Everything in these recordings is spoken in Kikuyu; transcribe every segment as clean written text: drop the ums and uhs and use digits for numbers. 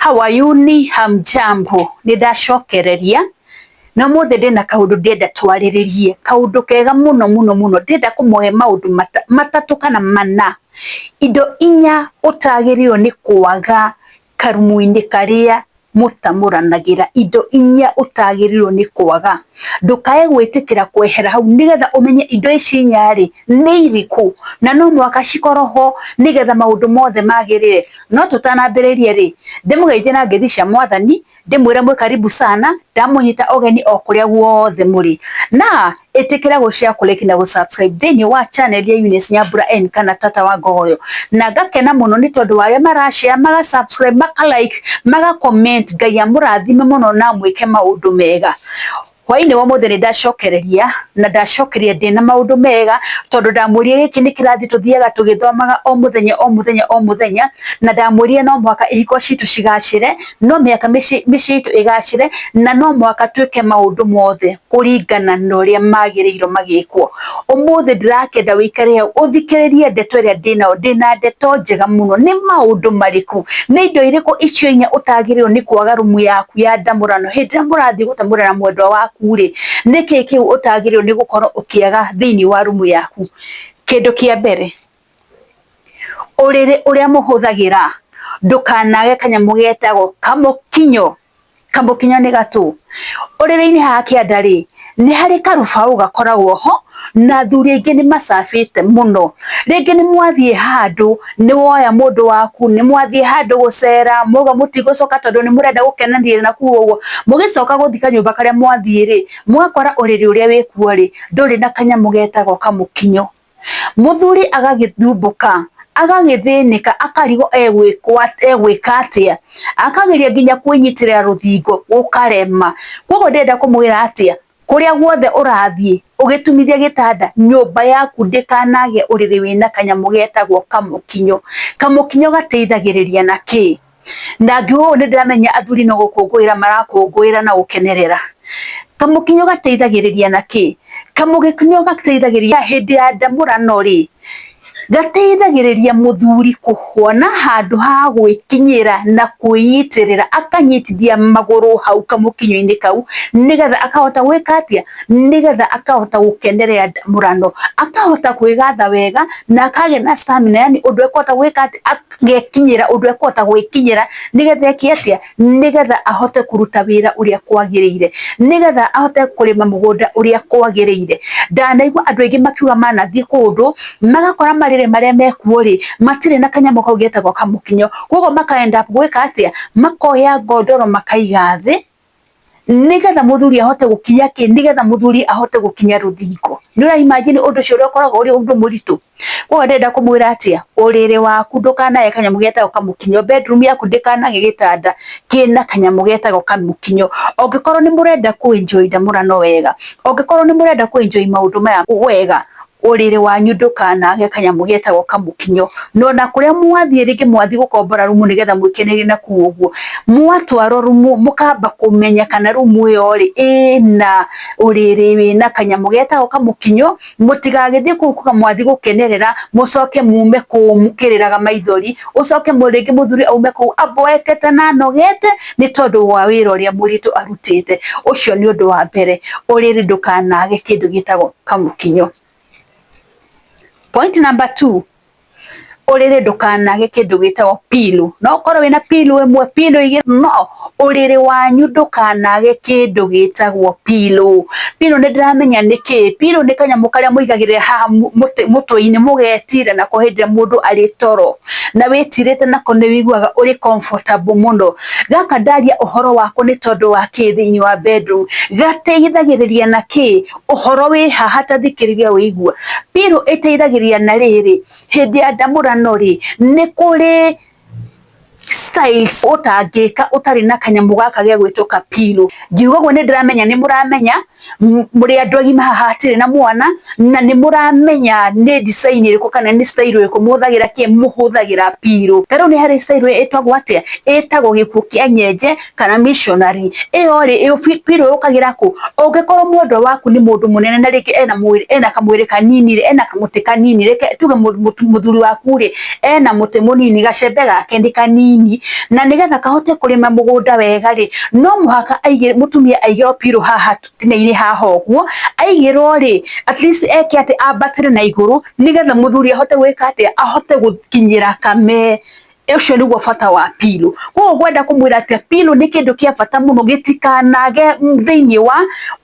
Hawayuni hamjambo, nĩ ndacokereria na ũmũthĩ ndĩna kaũndũ ndĩrenda twarĩrĩrie, kaũndũ kega mũno mũno mũno, ndĩrenda kũmũhe maũndũ matatũ kana mana, indo inya ũtagĩrĩirwo nĩ kwaga karumu-inĩ karĩa mũtamũranagĩra, indo inya ũtagĩrĩirwo nĩ kwaga, ndũkae gwĩtĩkĩra kwehera hau nĩgetha ũmenye indo ici inya rĩ nĩ irĩkũ, na no mũhaka cikorwo ho nĩgetha maũndũ mothe magĩrĩre. No tũtanambĩrĩria rĩ, ndĩmũgeithie na ngeithi cia Mwathani, ndĩmwĩre mwĩ karibu sana, ndamũnyita ũgeni o kũrĩa guothe mũrĩ, na ĩtĩkĩra gũ share, kũ like na gũ subscribe thĩinĩ wa channel ya Eunice Nyambura N kana Tata wa Ngogoyo, na ngakena mũno nĩ tondũ wa arĩa mara share, maga subscribe, maka like, maga comment. Ngai amũrathime mũno na amwĩke maũndũ mega. Hwainĩ wa ũmũthĩ nĩ ndacokereria na ndacokeria ndĩna maũndũ mega tondũ ndamwĩrire gĩkĩ nĩ kĩrathi tũthiaga tũgĩthomaga o mũthenya o mũthenya o mũthenya, na ndamwĩrire no mũhaka ihiko citũ cigacĩre, no mĩhaka mĩciĩ itũ ĩgacĩre, na no mũhaka twĩke maũndũ mothe kũringana na ũrĩa magĩrĩirwo magĩkwo. Ũmũthĩ ndĩrakĩenda wĩikare hau ũthikĩrĩrie ndeto ĩrĩa ndĩnayo, ndĩna ndeto njega mũno. Nĩ maũndũ marĩkũ, nĩ indo irĩkũ icio inya ũtagĩrĩirwo nĩ kwaga rumu yaku ya ndamũrano hĩndĩ ĩrĩa mũrathiĩ gũtamũrana mwendwa waku rĩ, nĩkĩ kĩu ũtagĩrĩirwo nĩ gũkorwo ũkĩaga thĩinĩ wa rumu yaku? Kĩndũ kĩa mbere, ũrĩrĩ ũrĩa mũhũthagĩra ndũkanage kanyamũ getagwo kamũkinyo. Kamũkinyo nĩ gatũ. Ũrĩrĩ-inĩ haha kĩanda rĩ, nĩ harĩ karũbaũ gakoragwo ho, na athuri aingĩ nĩ macabĩte mũno. Rĩngĩ nĩ mwathiĩ handũ, nĩ woya mũndũ waku, nĩ mwathiĩ handũ gũcera, mwauga mũtigũcoka tondũ nĩ mũrenda gũkenanĩra na kũu ũguo, mũgĩcoka gũthiĩ kanyũmba karĩa mwathiĩ rĩ, mũgakora ũrĩrĩ ũrĩa wĩkuo rĩ, ndũrĩ na kanyamũ getagwo kamũkinyo. Mũthuri agagĩthumbũka, agagĩthĩnĩka, akarigwo egwĩka atĩa, akageria nginya kwĩnyitĩrĩra rũthingo gũkarema. Koguo ndĩrenda kũmwĩra atĩa, kũrĩa guothe ũrathiĩ ũgĩtumithia gĩtanda, nyũmba yaku ndĩkanage ũrĩrĩ wĩna kanyamũ getagwo kamũkinyo. Kamũkinyo gateithagĩrĩria na kĩ? Na ngiuga ũũ nĩ ndĩramenya athuri no gũkũngũĩra marakũngũĩra na gũkenerera. Kamũkinyo gateithagĩrĩria na kĩ? Kamũkinyo gateithagĩrĩria hĩndĩ ya ndamũrano rĩ, gateithagĩrĩria mũthuri kuona handũ ha gwĩkinyĩra na kwĩnyitĩrĩra, akanyitithia magũrũ hau kamũkinyo-inĩ kau, nĩgetha akahota gwĩka atĩa? Nĩgetha akahota gũkenerera ndamũrano, akahota kwĩgatha wega na akagĩa na stamina, yani ũndũ ekũhota gwĩka atĩa? Agekinyĩra ũndũ ekũhota gwĩkinyĩra nĩgetha eke atĩa? Nĩgetha ahote kũruta wĩra ũrĩa kwagĩrĩire, nĩgetha ahote kũrĩma mũgũnda ũrĩa kwagĩrĩire. Ndanaigua andũ aingĩ makiuga manathiĩ kũndũ magakora marĩrĩ marĩa mekuo rĩ, matirĩ na kanyamũ kau getagwo kamũkinyo, koguo maka end up gwĩka atĩa? Makoya ngondoro makaiga thĩ nĩgetha mũthuri ahote gũkinya kĩ, nĩgetha mũthuri ahote gũkinya rũthingo. Nĩ ũra imagine ũndũ ũcio ũrĩa ũkoragwo ũrĩ ũndũ mũritũ? Koguo ndĩrenda kũmwĩra atĩa, ũrĩrĩ waku ndũkanage kanyamũ getagwo kamũkinyo, bedroom yaku ndĩkanage gĩtanda kĩna kanyamũ getagwo kamũkinyo. Ũngĩkorwo nĩ mũrenda kũ enjoy ndamũrano wega, ũngĩkorwo nĩ mũrenda kũ enjoy maũndũ maya wega, ũrĩrĩ wanyu ndũkanage kanyamũ getagwo kamũkinyo. Na ona kũrĩa mwathiĩ rĩngĩ mwathiĩ gũkombora rumu nĩgetha mwĩkenerie na kũu ũguo, mwatwarwo rumu mũkamba kũmenya kana rumu ĩyo rĩ ĩna ũrĩrĩ wĩna kanyamũ getagwo kamũkinyo, mũtigagĩthiĩ kũu kuga mwathiĩ gũkenerera mũcoke mume kũu mũkĩrĩraga maithori, ũcoke rĩngĩ mũthuri aume kũu amboekete na anogete nĩ tondũ wa wĩra ũrĩa mũritũ arutĩte. Ũcio nĩ ũndũ wa mbere, ũrĩrĩ ndũkanage kĩndũ gĩtagwo kamũkinyo. Point number 2, ũrĩrĩ ndũkanage kĩndũ gĩtagwo pillow. No ũkorwo wĩna pillow ĩmwe, pillow igĩrĩ, no ũrĩrĩ wanyu ndũkanage kĩndũ gĩtagwo pillow. Pillow nĩ ndĩramenya nĩ kĩ. Pillow nĩ kanyamũ karĩa mũigagĩrĩra haha mũtwe-inĩ mũgetira nako hĩndĩ ĩrĩa mũndũ arĩ toro, na wĩtirĩte nako nĩ wĩiguaga ũrĩ comfortable mũno. Gaka ndaria ũhoro wako nĩ tondũ wa kĩ thĩinĩ wa bedroom, gateithagĩrĩria na kĩ? Ũhoro wĩ haha ta thikĩrĩria wĩigue. Pillow ĩteithagĩrĩria na rĩrĩ, hĩndĩ ya ndamũrano rĩ, nĩ kũrĩ styles ũtangĩka ũtarĩ na kanyamũ gaka gegwĩtwo ka pillow. Ngiuga ũguo nĩ ndĩramenya nĩ mũramenya, mũrĩ andũ agima haha hatirĩ na mwana, na nĩ mũramenya nĩ design ĩrĩkũ kana nĩ style ĩrĩkũ mũhũthagĩra kĩ, mũhũthagĩra pillow. Ta rĩu nĩ harĩ style ĩtagwo atĩa? Ĩtagwo gĩkuũ kĩa nyenje kana missionary. Ĩyo rĩ, pillow yũkagĩra kũ? Ũngĩkorwo mwendwa waku nĩ mũndũ mũnene na rĩngĩ ena mwĩrĩ, ena kamwĩrĩ kanini rĩ, ena kamũtĩ kanini, reke tuge mũthuri waku rĩ, ena mũtĩ mũnini, gacembe gake nĩ kanini. kanini, na nĩgetha kahote kũrĩma mũgũnda wega rĩ, no mũhaka mũtumia aigĩrwo pillow haha gĩtina-inĩ haha ũguo, aigĩrwo rĩ, at least eke atĩ ambatĩre na igũrũ nĩgetha mũthuri ahote gwĩka atĩa, ahote gũkinyĩra kame. Ũcio nĩguo bata wa pillow. Koguo ngwenda kũmwĩra atĩ pillow nĩ kĩndũ kĩa bata mũno, gĩtikanage thĩinĩ wa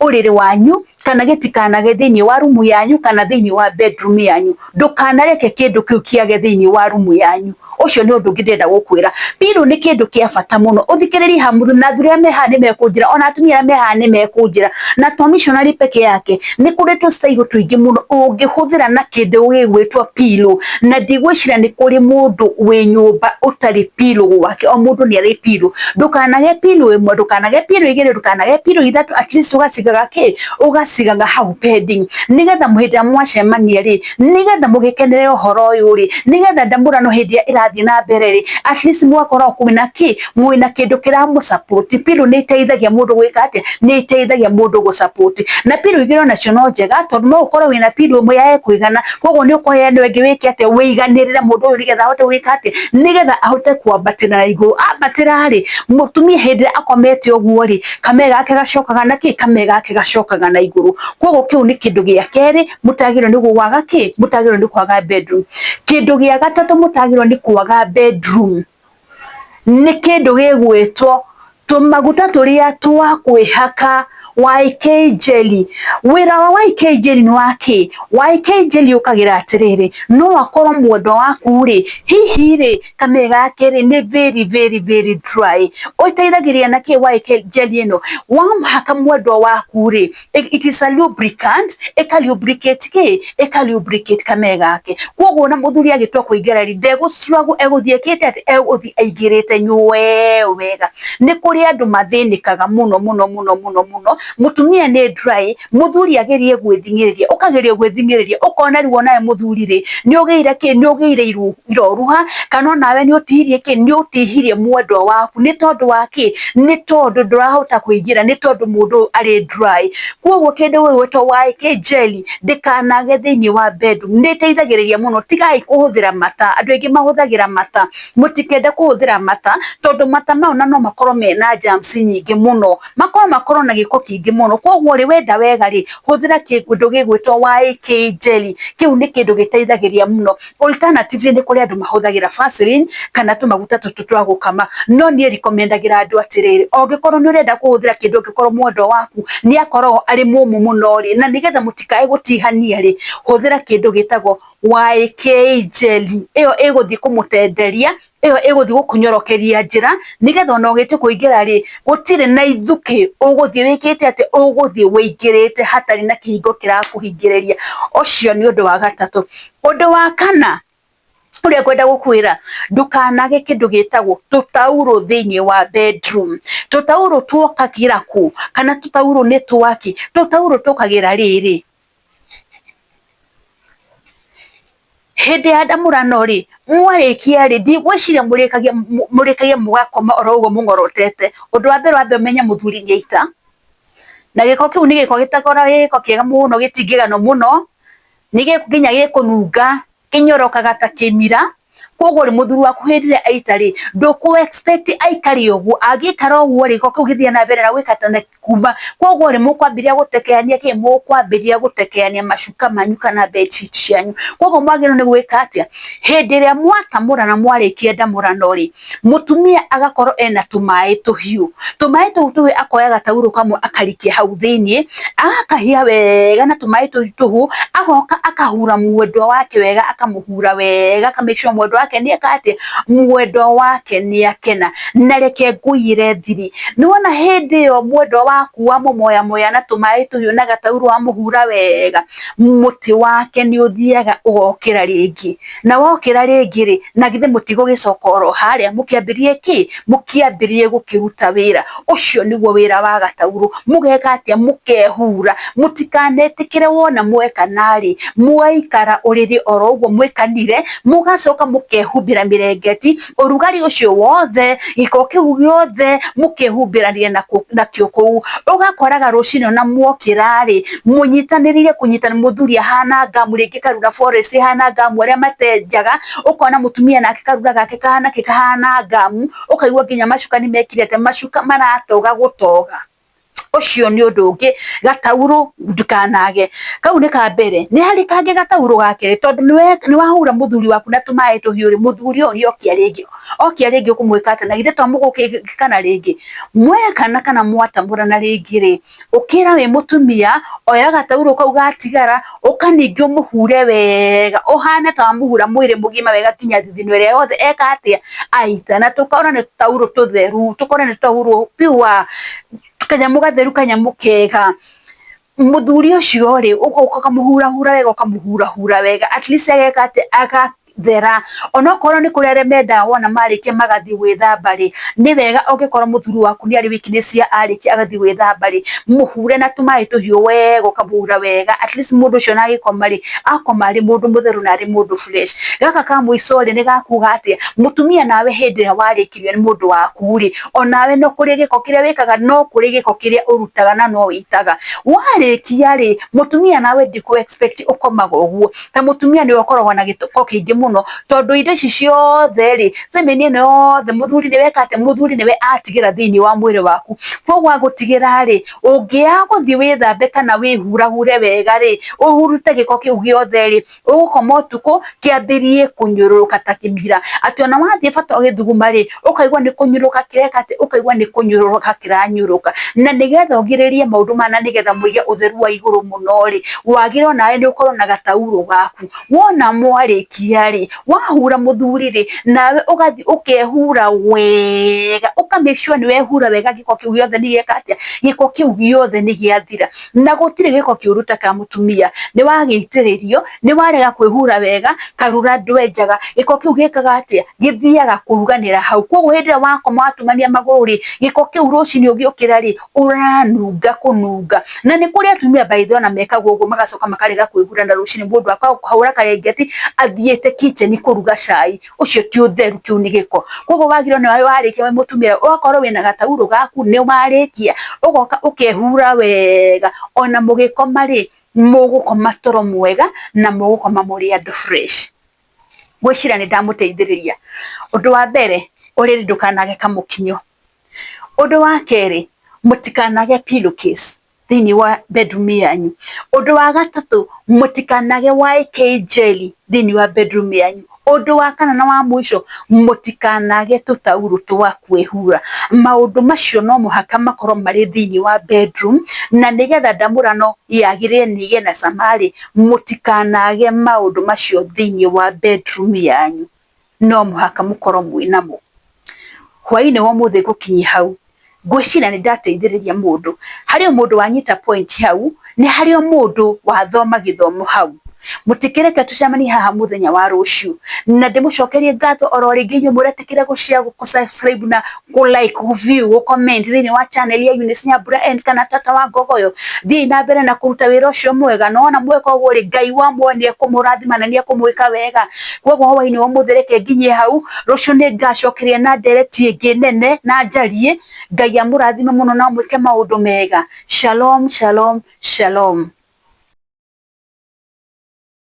ũrĩrĩ wanyu, kana gĩtikanage thĩinĩ wa rumu yanyu, kana thĩinĩ wa bedroom yanyu. Ndũkanareke kĩndũ kĩu kĩage thĩinĩ wa rumu yanyu. Ũcio nĩ ũndũ ũngĩ ndĩrenda gũkwĩra. Pillow nĩ kĩndũ kĩa bata mũno. Ũthikĩrĩrie haha na athuri arĩa me haha nĩ mekũnjĩra, ona atumia arĩa me haha nĩ mekũnjĩra. Na to missionary peke yake, nĩ kũrĩ tũ style tũingĩ mũno ũngĩhũthĩra na kĩndũ gĩgwĩtwo pillow. Na ndigwĩciria nĩ kũrĩ mũndũ wĩ nyũmba ũtarĩ pillow gwake, o mũndũ nĩ arĩ pillow. Ndũkanage pillow ĩmwe, ndũkanage pillow igĩrĩ, ndũkanage pillow ithatũ, at least ũgacigaga kĩ, ũgacigaga hau pending, nĩgetha hĩndĩ ĩrĩa mwacemania rĩ, nĩgetha mũgĩkenere ũhoro ũyũ rĩ, nĩgetha ndamũrano hĩndĩ ĩrĩa ĩrathiĩ na mbere rĩ, at least mũgakorwo kwĩna kĩ, mwĩna kĩndũ kĩramũ support. Pillow nĩ ĩteithagia mũndũ gwĩka atĩa, nĩ ĩteithagia mũndũ gũ support. Na pillow igĩrĩ onacio no njega, tondũ no ũkorwo wĩna pillow ĩmwe ya ĩkũigana, koguo nĩ ũkoya ĩno ĩngĩ wĩke atĩa, wĩiganĩrĩre mũndũ ũyũ nĩgetha ahote gwĩka atĩa, nĩgetha ahote kwambatĩra na igũrũ. Ambatĩra rĩ, mũtumia hĩndĩ ĩrĩa akomete ũguo rĩ, kame gake gacokaga na kĩ, kame gake gacokaga na igũrũ. Koguo kĩu nĩ kĩndũ gĩa kerĩ mũtagĩrĩirwo nĩ kwaga kĩ, mũtagĩrĩirwo nĩ kwaga bedroom. Kĩndũ gĩa gatatũ mũtagĩrĩirwo nĩ kwaga bedroom nĩ kĩndũ gĩgwĩtwo tũmaguta tũrĩa twa kwĩhaka YK jelly. Wĩra wa YK jelly nĩ wa kĩ? YK jelly ũkagĩra atĩrĩrĩ, no akorwo mwendwa waku rĩ, hihi rĩ, kame gake rĩ, nĩ very very very dry. Ũteithagĩrĩria na kĩ YK jelly ĩno? Wamũhaka mwendwa waku rĩ, it is a lubricant, ĩka lubricate kĩ? Ĩka lubricate kame gake. Koguo ona mũthuri agĩtua kũingĩra rĩ, ndegũ struggle, egũthiĩ ĩkĩte atĩ, egũthiĩ aingĩrĩte nyuee wega. Nĩ kũrĩ andũ mathĩnĩkaga mũno mũno mũno mũno mũno, mũtumia nĩ dry, mũthuri agerie gwĩthing'ĩrĩria, ũkageria gwĩthing'ĩrĩria, ũkona rĩu onawe mũthuri rĩ, nĩ ũgĩire kĩ, nĩ ũgĩire iroruha, kana onawe nĩ ũtihirie kĩ, nĩ ũtihirie mwendwa waku, nĩ tondũ wa kĩ, nĩ tondũ ndũrahota kũingĩra, nĩ tondũ mũndũ ũyũ arĩ dry. Koguo kĩndũ gĩgwĩtwo YK jelly ndĩkanage thĩinĩ wa bedroom, nĩ ĩteithagĩrĩria mũno. Tigai kũhũthĩra mata, andũ aingĩ mahũthagĩra mata, mũtikende kũhũthĩra mata, tondũ mata mau na no makorwo mena germs nyingĩ mũno, makorwo na gĩko kĩingĩ mũno. Koguo rĩ, wenda wega rĩ, hũthĩra kĩndũ gĩgwĩtwo YK jelly, kĩu nĩ kĩndũ gĩteithagĩrĩria mũno. Alternatively nĩ kũrĩ andũ mahũthagĩra Vaseline kana tũmaguta tũtũ twa gũkama, no niĩ recommendagĩra andũ atĩrĩrĩ, ũngĩkorwo nĩ ũrenda kũhũthĩra kĩndũ ũngĩkorwo mwendwa waku nĩ akoragwo arĩ mũmũ mũno rĩ, na nĩgetha mũtikae gũtihania rĩ, hũthĩra kĩndũ gĩtagwo YK jelly. Ĩyo ĩgũthiĩ kũmũtenderia, ĩyo ĩgũthiĩ gũkũnyorokeria njĩra, nĩgetha ona ũgĩtua kũingĩra rĩ, gũtirĩ na ithukĩ, ũgũthiĩ wĩkĩte atĩ, ũgũthiĩ wĩingĩrĩte hatarĩ na kĩhingo kĩrakũhingĩrĩria. Ũcio nĩ ũndũ wa gatatũ. Ũndũ wa kana ũrĩa ngwenda gũkwĩra, ndũkanage kĩndũ gĩtagwo tũtaurũ thĩinĩ wa bedroom. Tũtaurũ tuokagĩra kũ? Kana tũtaurũ nĩ twakĩ? Tũtaurũ tũkagĩra rĩrĩ, hĩndĩ ya ndamũrano rĩ, mwarĩkia rĩ, ndigwĩciria mũrĩkagia mũgakoma oro ũguo mũng'orotete. Ũndũ wa mbere wambe ũmenye mũthuri nĩ aita, na gĩko kĩu nĩ gĩko gĩtakoragwo gĩ gĩko kĩega mũno, gĩtingĩganwo mũno, nĩ nginya gĩkũnunga, kĩnyorokaga ta kĩmira. Koguo rĩ, mũthuri waku hĩndĩ ĩrĩa aita rĩ, ndũkũ expect aikare ũguo, angĩikara ũguo rĩ, gĩko kĩu gĩthiĩ na mbere na gwĩka na kuma. Koguo rĩ, mũkwambĩrĩria gũtekeania kĩ, mũkwambĩrĩria gũtekeania macuka manyu kana bedsheet cianyu. Koguo mwagĩrĩirwo nĩ gwĩka atĩa? Hĩndĩ ĩrĩa mwatamũrana mwarĩkia ndamũrano rĩ, mũtumia agakorwo ena tũmaĩ tũhiũ. Tũmaĩ tũu tũhiũ akoya gataurũ kamwe akarikia hau thĩiniĩ, agakahia wega na tũmaĩ tũu tũhiũ, agoka akahura mwendwa wake wega, akamũhura wega, aka make sure mwendwa wake nĩ eka atĩa, mwendwa wake nĩ akena. Na reke ngũiyĩre thiri, nĩ wona hĩndĩ ĩyo mwendwa waku wamũmoyamoya na tũmaĩ tũhiũ na gataurũ wamũhura wega, mũtĩ wake nĩ ũthiaga ũgokĩra rĩngĩ. Na wokĩra rĩngĩ rĩ, na githĩ mũtigũgĩcoka oro harĩa mũkĩambĩrĩrie kĩ, mũkĩambĩrĩrie gũkĩruta wĩra. Ũcio nĩguo wĩra wa gataurũ. Mũgeka atĩa? Mũkehura. Mũtikanetĩkĩre wona mweka narĩ, mwaikara ũrĩrĩ oro ũguo mwĩkanire, mũgacoka mũkehumbĩra mĩrengeti, ũrugarĩ ũcio wothe, gĩko kĩu gĩothe mũkehumbĩrania nakĩo kũu. Ũgakoraga rũcinĩ ona mwokĩra rĩ, mũnyitanĩrĩire kũnyitana, mũthuri ahana ngamu rĩngĩ Karura Forest ĩhana ngamu arĩa matenjaga, ũkona mũtumia nake karura gake kahana kĩ kahana ngamu, ũkaigua nginya macuka nĩ mekire atĩa, macuka maratoga gũtoga. Ũcio nĩ ũndũ ũngĩ, gataurũ ndũkanage, kau nĩ ka mbere. Nĩ harĩ kangĩ gataurũ ga kerĩ, tondũ nĩ wahura mũthuri waku na tũmaĩ tũhiũ rĩ, mũthuri ũyũ nĩ okia rĩngĩ, okia rĩngĩ ũkũmwĩka atĩa? Na githĩ to mũgũkĩkana rĩngĩ? Mwekana kana mwatamũrana rĩngĩ rĩ, ũkĩra wĩ mũtumia, oya gataurũ kau gatigara, ũka ningĩ ũmũhure wega, ũhane ta wamũhura mwĩrĩ mũgima wega nginya thithino ĩrĩa yothe eka atĩa, aita. Na tũkorwo nĩ tũtaurũ tũtheru, tũkorwo nĩ tũtaurũ pure, kanyamũ gatheru kanyamũ kega. Mũthuri ũcio rĩ, ũgoka ũkamũhurahura wega, ũkamũhurahura wega, at least ageka atĩa, agathera. Onokorwo nĩ kũrĩ arĩa mendaga wona marĩkia magathiĩ gwĩthamba rĩ, nĩ wega ũngĩkorwo mũthuri waku nĩ arĩ weakness ya arĩkia agathiĩ gwĩthamba rĩ, mũhure na tũmaĩ tũhiũ wega, ũkamũhura wega, at least mũndũ ũcio ona agĩkoma rĩ, akoma arĩ mũndũ mũtheru na arĩ mũndũ fresh. Gaka ka mũico rĩ, nĩ gakuga atĩa, mũtumia nawe hĩndĩ ĩrĩa warĩkirio nĩ mũndũ waku rĩ, onawe no kũrĩ gĩko kĩrĩa wĩkaga, no kũrĩ gĩko kĩrĩa ũrutaga na no wĩitaga. Warĩkia rĩ, mũtumia nawe ndikũ expect ũkomaga ũguo, ta mũtumia nĩwe ũkoragwo na gĩko kĩingĩ mũno, tondũ indo ici ciothe rĩ, semen ĩno yothe mũthuri nĩwe eka atĩa, mũthuri nĩwe atigĩra thĩinĩ wa mwĩrĩ waku. Koguo agũtigĩra rĩ, ũngĩaga gũthiĩ wĩthambe kana wĩhurahure wega rĩ, ũhurute gĩko kĩu gĩothe rĩ, ũgũkoma ũtukũ kĩambĩrĩrie kũnyũrũrũka ta kĩmira, atĩ ona wathiĩ bata ũgĩthuguma rĩ, ũkaigua nĩ kũnyũrũrũka kĩreka atĩ, ũkaigua nĩ kũnyũrũrũka kĩranyũrũka. Na nĩgetha ũgirĩrĩrie maũndũ maya na nĩgetha mũige ũtheru wa igũrũ mũno rĩ, wagĩrĩirwo nawe nĩ ũkorwo na gataurũ gaku. Wona mwarĩkia rĩ, wahura mũthuri rĩ, nawe ũgathiĩ ũkehura wega, ũka make sure nĩ wehura wega gĩko kĩu gĩothe nĩ gĩeka atĩa, gĩko kĩu gĩothe nĩ gĩathira. Na gũtirĩ gĩko kĩũru ta ka mũtumia, nĩ wagĩitĩrĩrio, nĩ warega kwĩhura wega, karura ndwenjaga, gĩko kĩu gĩkaga atĩa, gĩthiaga kũruganĩra hau. Koguo hĩndĩ ĩrĩa wakoma watumania magũrũ rĩ, gĩko kĩu rũcinĩ ũgĩũkĩra rĩ, ũranunga kũnunga. Na nĩ kũrĩ atumia by the way ona mekaga ũguo magacoka makarega kwĩhura na rũcinĩ mũndũ akahũra karengeti athiĩte kitchen kũruga cai, ũcio ti ũtheru, kĩu nĩ gĩko. Koguo wagĩrĩirwo nĩ warĩkia wĩ mũtumia ũgakorwo wĩna gataurũ gaku nĩ warĩkia, ũgoka ũkehura wega, ona mũgĩkoma rĩ, mũgũkoma toro mwega na mũgũkoma mũrĩ andũ fresh. Ngwĩciria nĩ ndamũteithĩrĩria. Ũndũ wa mbere, ũrĩrĩ ndũkanage kamũkinyo. Ũndũ wa kerĩ, mũtikanage pillowcase thĩinĩ wa bedroom yanyu. Ũndũ wa gatatũ, mũtikanage YK jelly thĩinĩ wa bedroom yanyu. Ũndũ wa kana na wa mũico, mũtikanage tũtaurũ twa kwĩhura. Maũndũ macio no mũhaka makorwo marĩ thĩinĩ wa bedroom, na nĩgetha ndamũrano yagĩrĩre na ĩgĩe na cama rĩ, mũtikanage maũndũ macio thĩinĩ wa bedroom yanyu. No mũhaka mũkorwo mwĩnamo. Hwaĩ-inĩ wa ũmũthĩ ngũkinyia hau. Ngwĩciria nĩ ndateithĩrĩria mũndũ. Harĩ o mũndũ wanyita point hau, nĩ harĩ o mũndũ wathoma gĩthomo hau. Mũtikĩreke tũcemanie haha mũthenya wa rũciũ. Na ndĩmũcokerie ngatho oro rĩngĩ inyuĩ mũretĩkĩra gũ share, gũ subscribe na kũ like, kũ view, gũ comment thĩinĩ wa channel ya Eunice Nyambura and kana Tata wa Ngogoyo. Thiĩi na mbere na kũruta wĩra ũcio mwega, na wona mweka ũguo rĩ, Ngai wa muoyo nĩ ekũmũrathima na nĩ ekũmwĩka wega. Koguo hwaĩ-inĩ wa ũmũthĩ reke nginyie hau, rũciũ nĩ ngacokeria na ndereti ĩngĩ nene na njarie. Ngai amũrathime mũno na amwĩke maũndũ mega. Shalom, shalom, shalom.